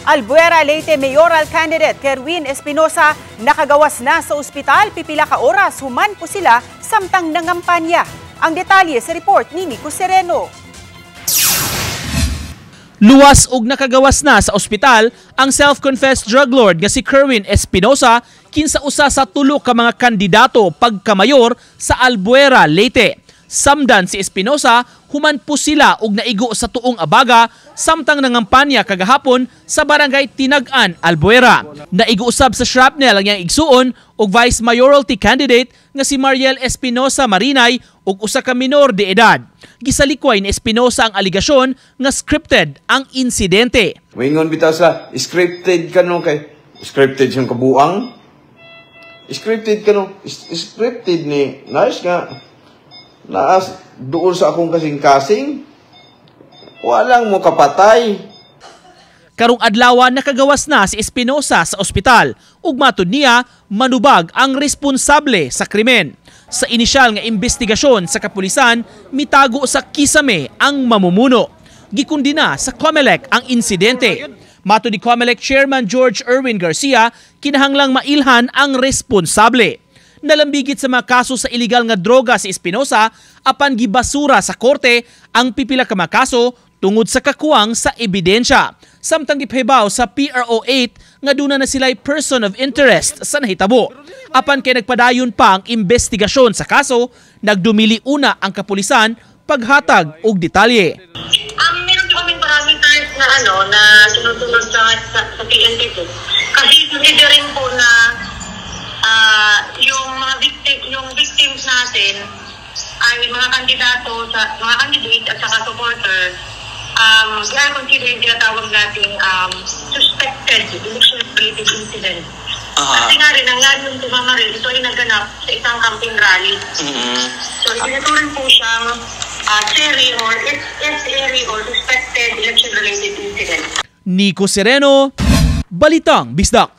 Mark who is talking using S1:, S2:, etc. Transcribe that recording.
S1: Albuera Leyte mayoral candidate Kerwin Espinosa nakagawas na sa ospital pipila ka oras human po sila samtang nangampanya. Ang detalye sa report ni Nico Sereno.
S2: Luwas ug nakagawas na sa ospital ang self-confessed drug lord nga si Kerwin Espinosa, kinsa usa sa tulo ka mga kandidato pagkamayor sa Albuera, Leyte. Samdan si Espinosa human po sila og naigo sa tuong abaga samtang nangampanya kagahapon sa Barangay Tinag-an, Albuera. Naigo usab sa shrapnel ang iyang igsuon og vice mayoralty candidate nga si Mariel Espinosa Marinay ug usa ka minor de edad. Gisalikway ni Espinosa ang aligasyon nga scripted ang insidente.
S3: Moingon bitaw sila, scripted kano kay scripted siyang kabuang. Scripted kano, scripted ni nice nga naas doon sa akong kasing-kasing. Walang mo kapatay.
S2: Karong adlaw, nakagawas na si Espinosa sa ospital ug matud niya manubag ang responsable sa krimen. Sa inisyal nga investigasyon sa kapulisan, mitago sa kisame ang mamumuno. Gikundina sa COMELEC ang insidente. Matud ni COMELEC Chairman George Erwin Garcia, kinahanglang mailhan ang responsable. Nalambigit sa mga kaso sa iligal nga droga si Espinosa, apan gibasura sa korte ang pipila ka mga kaso tungod sa kakuwang sa ebidensya. Samtang gipahibaw sa PRO 8 nga duna na sila'y person of interest sa nahitabo. Apan kay nagpadayon pa ang investigasyon sa kaso, nagdumili una ang kapulisan paghatag og detalye.
S4: Meron po kaming parameters na ano na sinusunod sa PNP po. Kasi considering po na yung mga victim, yung victims natin ay mga kandidato sa mga candidate at saka supporter, they are considered tinatawag nating suspected election-related incident. Kasi nga rin, ang layong pumamaril, ito ay naganap sa isang campaign rally. So, itinuturing po siyang SERI or SERI or suspected election-related incident.
S2: Nico Sereno, Balitang Bisdak.